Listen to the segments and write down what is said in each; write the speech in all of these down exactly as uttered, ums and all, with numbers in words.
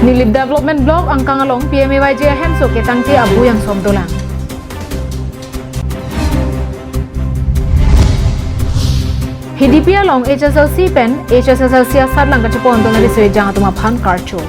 Nilip Development Block angkang along P M A Y G ahemso ketangte abui angsom dolang. Hidipi along H S L C pen H S S L C asatlang kachepondun ariso ejang atum aphan karcho.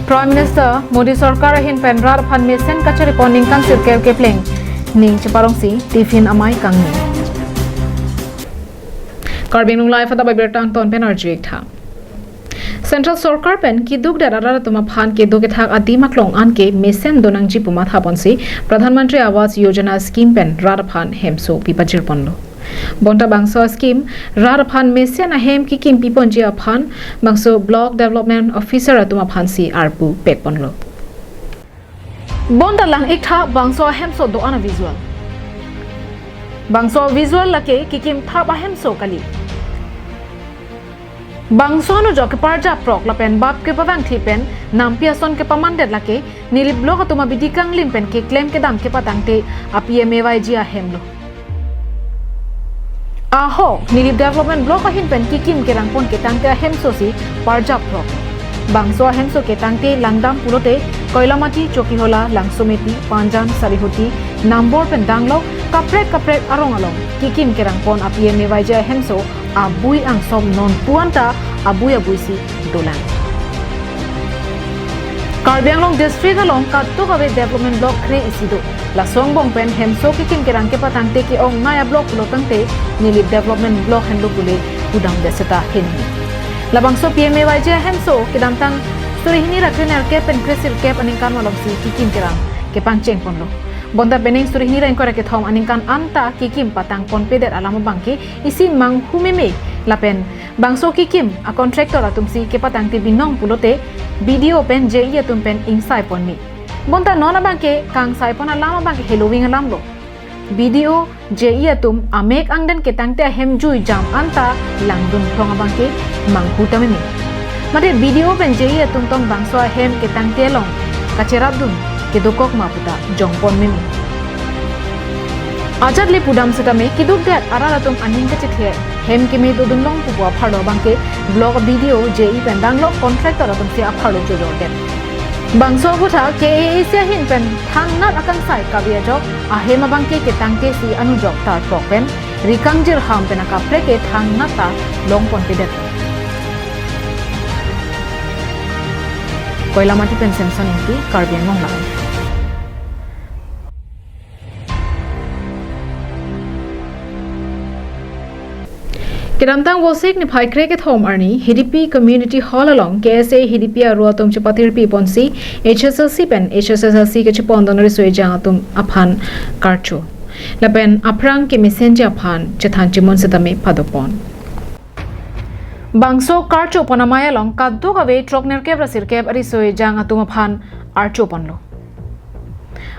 Prime Minister Modi Sarkar ahin pen rat aphan mesen kacharipon ningkan sirkep kepleng ning cheparongsi tiffin amei kangni. Karbi Anglong Live adap abirta angton pen arju-ik tha. Central Sarkar pen keduk det arat atum aphan kedo kethak adim aklong anke mesen donangji pu mathaponsi Pradhan Mantri Awas Yojana scheme pen rat aphan hemso pipajirponlo. Bonta bangso scheme rat aphan mesen ahem kekim piponji aphan bangso Block Development Officer atum aphansi arpu pekponlo. Bonta lang-ik tha bangso ahemso do-an avisual. Bangso visual lake kekim thap ahemso kali. Bangso anujok keparjap prok lapen bap kepavangthi pen nampi ason kepamandet lake Nilip Block atum abidi kanglim pen keklem kedam kepatangte a P M A Y G ahemlo. Ahok, Nilip Development Block ahin pen kekim kerangpon ketangte ahemso si parjap prok. Bangso ahemso ketangte langdam pulote Koilamati, Chokihola, Langsomepi, Panjan, Sarihuti, Nambor pen danglok kaprek kaprek arong along kekim kerangpon a P M A Y G ahemso abui angsom non puanta abui abui si dolang. Karbi Anglong District along kadokave development block kre-isi do. Laso angbong pen hemso kekim kerang kepatangte ke-ongnei a-block pulo tangte Nilip Development Block henlo pule pudamdet seta hini. Labangso P M A Y G ahemso kedamtang suri hini ra krenerkep pen kresirkep aningkan malomsi kekim kerang kepangchengponlo. Bonta penang suri hini ra ingkoi ra kethom aningkan anta kekim patangponpedet alam abangke isi manghu meme lapen bangso kekim a-contractor atumsi kepatangte binong pulote B D O pen J E atum pen ingsaiponme. Bonta non abangke kangsaipon alam abangke heloving alamlo. B D O, J E atum amek angden ketangte ahem jui jam anta langdun phrong abangke manghu ta meme. Mate B D O pen J E atum tong bangso ahem ketangte along kacherapdun kedokok ma puta jongpon meme. Ajat le pudam setame keduk det arat atum aning kachethe hem keme dodun long pupu apharlo abangke block B D O, J E pen danglok contractor atumsi apharlo chojordet. Bangso aphuthak K A A C ahin pen thangnat akangsai kabi ajok ahem abangke ketangtesi anujok tarprok pen ri kangjir ham pen akaprek ke thangnat ta longponpedet. Koilamati pen Samson Ingti, Karbi Anglong Live. Kedamtang Vosik niphai kre kethom arni Hidipi Community Hall along K S A Hidipi aru atum chepatirpiponsi H S L C pen H S S L C kachepondun ariso ejang atum aphan karcho lapen aphrang kemesenji aphan chethan chimun setame padopon. Bangso karchopon amei along kadokave throknerkep ra sirkep ariso ejang atum aphan archoponlo.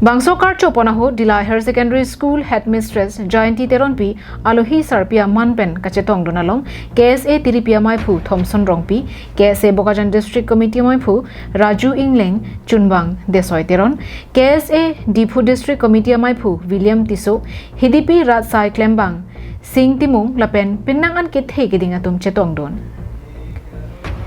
Bangso karchopon ahut Dillai Higher Secondary School Headmistress Jayanti Teronpi alohi sarpi aman pen kachetongdun along K S A Tiripi ameiphu Thomson Rongpi, K S A Bokajan District Committee ameiphu Raju Ingleng, Chunbang Desoi Teron, K S A Diphu District Committee ameiphu William Tisso, Hidipi Rat Sai Klembang, Sing Timung lapen penang an kethe keding atum chetongdun.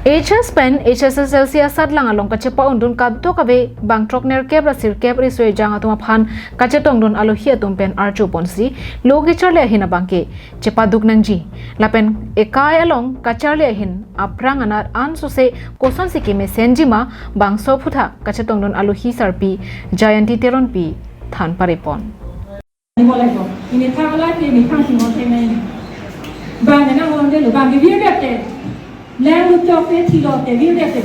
H S pen H S S L C asatlang along kachepaundun kadokave bang throknerkep ra sirkep ariso ejang atum aphan kachetongdun alohi atum pen archoponsi lo kecharli ahin abangke chepaduk nangji lapen ekai along kacharli ahin aphrang anat ansose kosonsi kemesenji ma bangso aphuthak kachetongdun alohi sarpi Jayanti Teronpi than parepon. Ni boleh ko. Ini thang lai ke ni thang sing hote nai. Bang na nang on de lo bang ke vir dek te. Lang lu chok te thilo te vir dek te.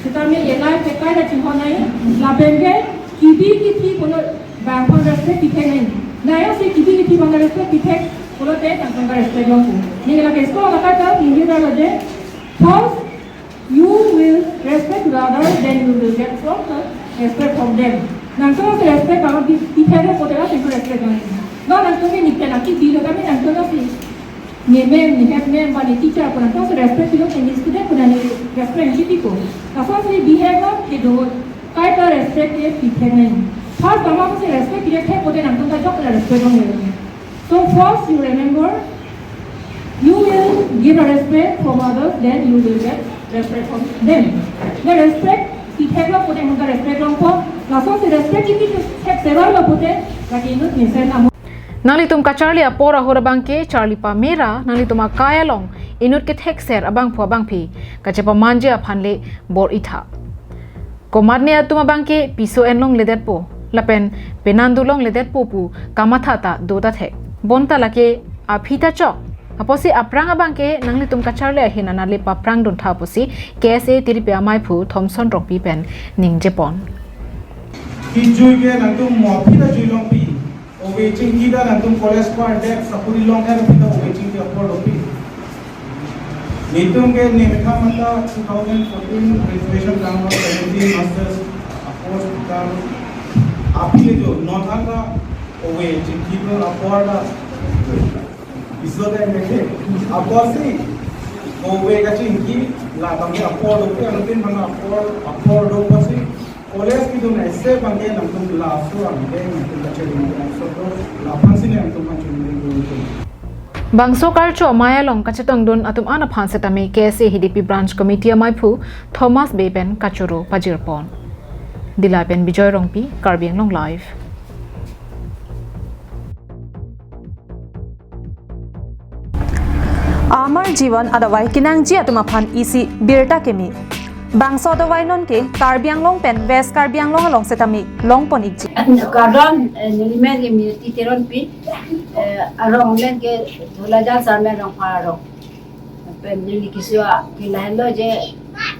Setame ye lai ke kai da ching ho nai. Lapen ke kibi kithi kono bang phang respect pithe nai. Nai se kibi kithi bang respect pithe kono te tang phang respect long ko. Ni la ke sko la ka ta ni vir da lo de. First, you will respect to the others, then you will get from the respect from them. Nangtum respect bang di di thare ko tera sing respect bang. No nangtum ni pen aki di lo kami nangtum si ni ma'am ni head ma'am ba ni teacher ko nangtum respect lo ni student ko ni respect ni ko. Laso si behave ke do kai ta respect ke pithe nai. First bang si respect ke the ko nangtum ta jok respect bang. So first you remember You will give a respect from others, then you will get respect from them. The respect, si thek lo pote, respect longpo, laso si respect, si thek serai lo pote, lagi inut mesen amo. Nanglitum kacharli apor ahut abangke charli pamera, nanglitum akai along inut kethekser abangphu abangphi kachepamanji aphan le bor-itha. Komatne atum abangke piso enlongledetpo lapen penandu longledetpo pu kamatha ta do ta thek. Bonta lake aphi ta chok. Apotsi aphrang abangke nanglitum kacharli ahin anale paphrang duntha pusi K S A tiripi amaiphu Thomson Rongpi pen ningjepon. Kijui ke nangtum mo aphi ta jui longpi. Ove chingki ta nangtum college par desk sapuri long er aphi ta ove chingki apor longpi. Netum ke ne mekha mata two thousand fourteen graduation tang lo seventeen masters apor tang aphi jo non anta ove chingki to apor ta iso ta mekhe apor si ove kachingki la tang apor longpi, anuttin mana apor apor longpo si. College kidun ese bangke nangtum laso abang nangtum kachiri nangtum so to laphan sini nangtum kachiri nangtum. Bangso karcho amei along kachetongdun atum an aphan setame K S A Hidipi Branch Committee amaiphu Thomas Bey pen kachoro pajirpon. Dillai pen Bijoy Rongpi, Karbi Anglong Live. Amar Jiwan adawai kenangji atum aphan isi birta keme. Bangso adawai nonke Karbi Anglong pen West Karbi Anglong along setame longpon ikji. Kardom, eh, nelimen ke Miniti Teronpi, eh, arong len ke Dholajan Sarmen Rongphar arong. Pen neli keso a, ke lahenlo je,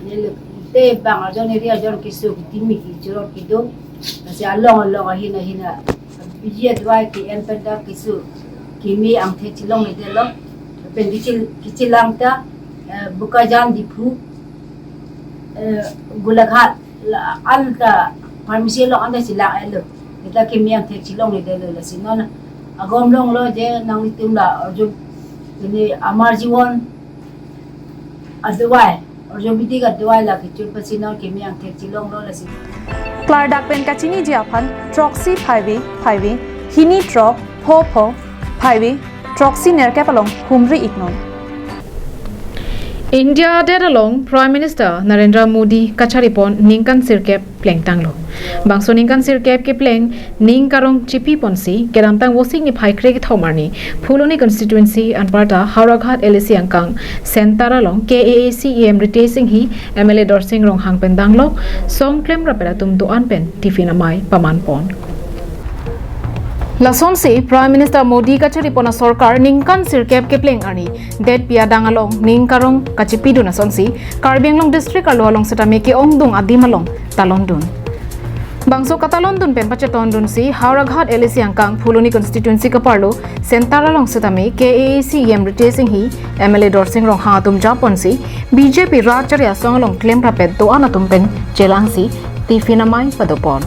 neli te bang ajon eri ajon keso ketimi kejor kedo. Lasi along along ahin ahin a, biji adawai ke-en pen ta keso keme angthek chelongledetlo. Pen kechil, kechelang ta, eh, Bokajan, Diphu, eh, Golaghat, la, anta pharmacy along anta chelang-etlo. Seta keme angthek chelongledetlo, lasi non agom longlo je nanglitum la arju ini Amar Jiwan adawai, arju bidi adawai la kechur pasi non keme angthek chelonglo, lasi. Klardak pen kachiniji aphan throksi phaivi phaivi, hini throk pho pho phaivi, throksi nerkep along humri iknon. India adet along Prime Minister Narendra Modi kacharipon ningkan sirkep plengtanglo. Bangso ningkan sirkep kepleng ning karong chipiponsi kedamtang Vosik niphai kre kethom arni Phuloni constituency anparta Howraghat L A C angkang Centre along K A A C E M Ritesh Enghi, M L A Dorsing Ronghang pen danglok, song klemrapet atum do-an pen tiffin amei pamanpon. Lasonsi Prime Minister Modi kacharipon asorkar ningkan sirkep kepleng arni detpi adang along ning karong kachipidun asonsi Karbi Anglong district arlo along setame ke-ongdung adim along talondun. Bangso katalondun pen pachetondunsi Howraghat L A C angkang Phuloni constituency kaparlo Centre along setame K A A C E M Ritesh Enghi, M L A Dorsing Ronghang atum japonsi B J P rat chari asong along klemrapet do-an atum pen chelangsi tiffin amei padopon.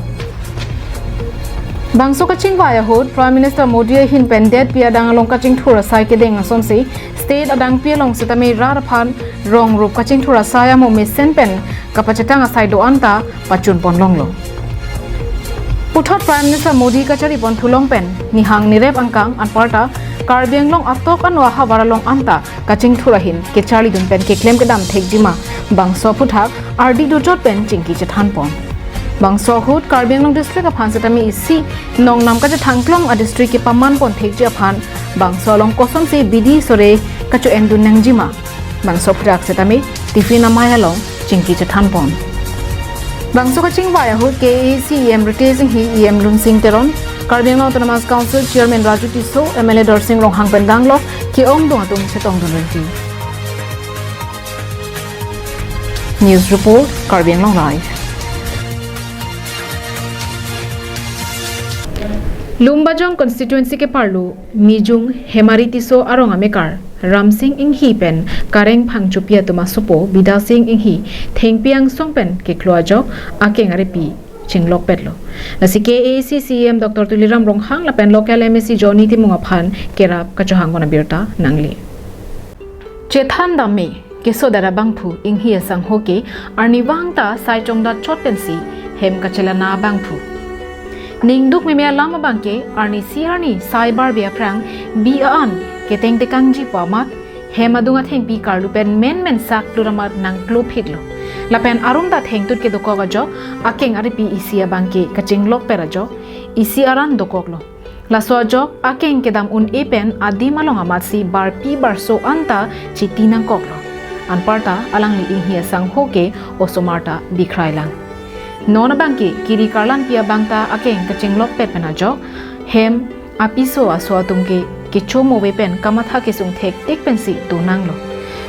Bangso kachingvai ahut Prime Minister Modi ahin pen detpi adang along kachingthur asai kedeng asonsi state adangpi along setame rat aphan rong rup kachingthur asai amo mesen pen kapachetang asai do-an ta pachunpon longlo. Puthot Prime Minister Modi kacharipon thulong pen nihang nirep angkang anparta Karbi Anglong atok ano ahavar along anta kachingthur ahin kecharlidun pen keklem kedam thekjima bangso aphuthak ardi dochot pen chingki chethanpon. Bangso ahut Karbi Anglong district aphan setame isi nongnam kachethangklong adistrict kepamanpon thekji aphan bangso along kosonsi bidi sore kacho-endun nangjima bangso aphuthak setame tiffin amei along chingki chethanpon. Bangso kachingvai ahut K A A C E M Ritesh Enghi, E M Lunsing Teron, Karbi Anglong Autonomous Council Chairman Raju Tisso, M L A Dorsing Ronghang pen danglok ke-ongdung atum chetongdun rengji. News report, Karbi Anglong Live. Lumbajong constituency keparlo Mijung Hemari Tisso arong amekar Ramsing Enghi pen kareng phangchopi atum asopo Bidasing Enghi thengpi angsong pen keklo ajok akeng arepi chinglokpetlo. Lasi K A A C C E M Doctor Tuliram Ronghang lapen local M A C Johnny Timung aphan kerap kachohangkon abirta nangle. Chethan dam me, keso dara bangphu Enghi asangho ke arni vang ta sai chongdat chot pensi hem kachelana bangphu. Ningduk meme alam abangke arnisi arni sai barbe aphrang bi a-an keteng tekangji pu amat Hem adung athengpi karlu pen menmen sak klur amat nangklo phitlo. Lapen arum ta thengtut kedokok ajok, akeng aripi isi abangke kachinglokpet ajok, isi aran dokoklo. Laso ajok akeng kedam un-e pen adim along amatsi barpi barso anta chiti nangkoklo. Anparta alangli inghi asangho ke osomar ta bikhrailang. Non abangke kiri karlanpi abang ta akeng kachinglokpet pen ajok, hem apiso aso atum ke kecho move pen kamatha kesung thektik pensi tonanglo.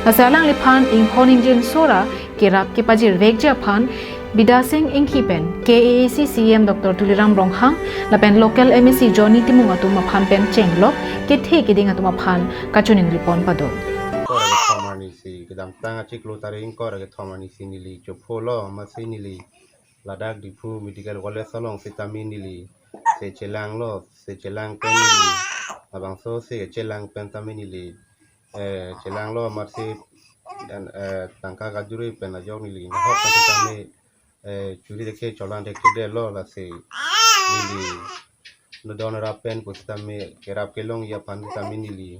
Lasi alangliphan inghon ingjinso ra kerap kepajirvekji aphan Bidya Sing Enghi pen K A A C C E M Doctor Tuliram Ronghang lapen local M A C Johnny Timung atum aphan pen chenglok kethe keding atum aphan kachiningri pon pado. Ingkoi ra kethom arnisi, kedamtang achiklo tarik ingkoi ra kethom arnisi neli chopholo, amatsi neli ladak Diphu Medical College along sitame neli se chelanglo, se chelang pen neli labangso se chelang pen tame neli, eh, chelanglo, amatsi dan, eh, tangka kajuri pen ajok neli nahok pen sitame, eh, churi dekhe cholang dekhe detlo, lasi neli no don rap pen pusitame kerap kelongji aphan sitame neli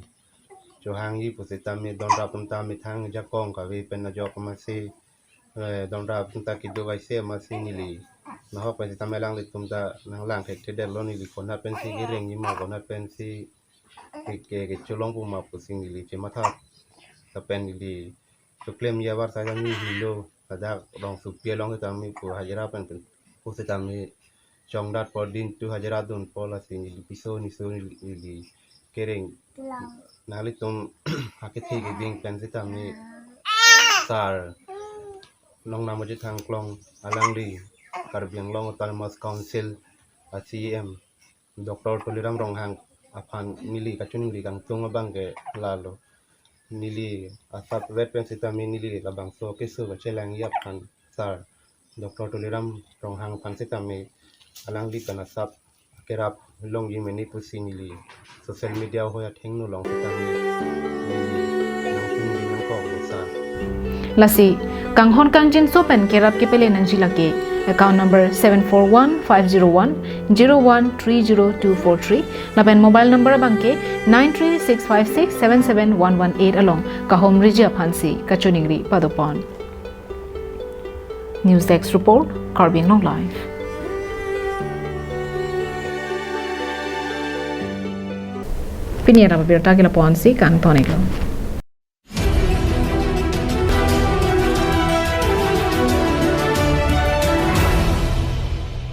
chohangji pusitame don rap atum ta methang jakong kave pen ajok amatsi, eh, don rap atum ta kedo kaise amatsi neli nahok pen sitame alanglitum ta nanglang thekthe detlo, neli konat pensi kerengji ma, konat pensi ke, ke, kecholong pu ma pusi neli chematha. Lapen neli choklemji abar saja neli hilo, ladak rongsopi along sitame pu hajira pen pen pusitame chongdat po, din tu hajira dun po, lasi neli piso niso neli, neli kereng. Nanglitum akethe keding pen sitame sar Nongnam Aje Thangklong, alangli Karbi Anglong Autonomous Council a C E M Doctor Tuliram Ronghang aphan neli kachiningri kangtung abangke lalo. Neli asap vet pen sitame neli labangso keso kachelangji aphan sar Doctor Tuliram Ronghang aphan sitame alangli pen asap kerap longji mene pusi neli social media hoi athengno along sitame neli nangchiningri nangkoklo sar. Lasi kanghon kangjinso pen kerap kepele nangji lake account number seven four one five zero one zero one three zero two four three lapen mobile number abangke nine three six five six seven seven one one eight along kahumriji aphansi kachiningri padopon. News Desk Report, Karbi Anglong Live. Pini aram abirta ke lapu-ansi kangton-iklo.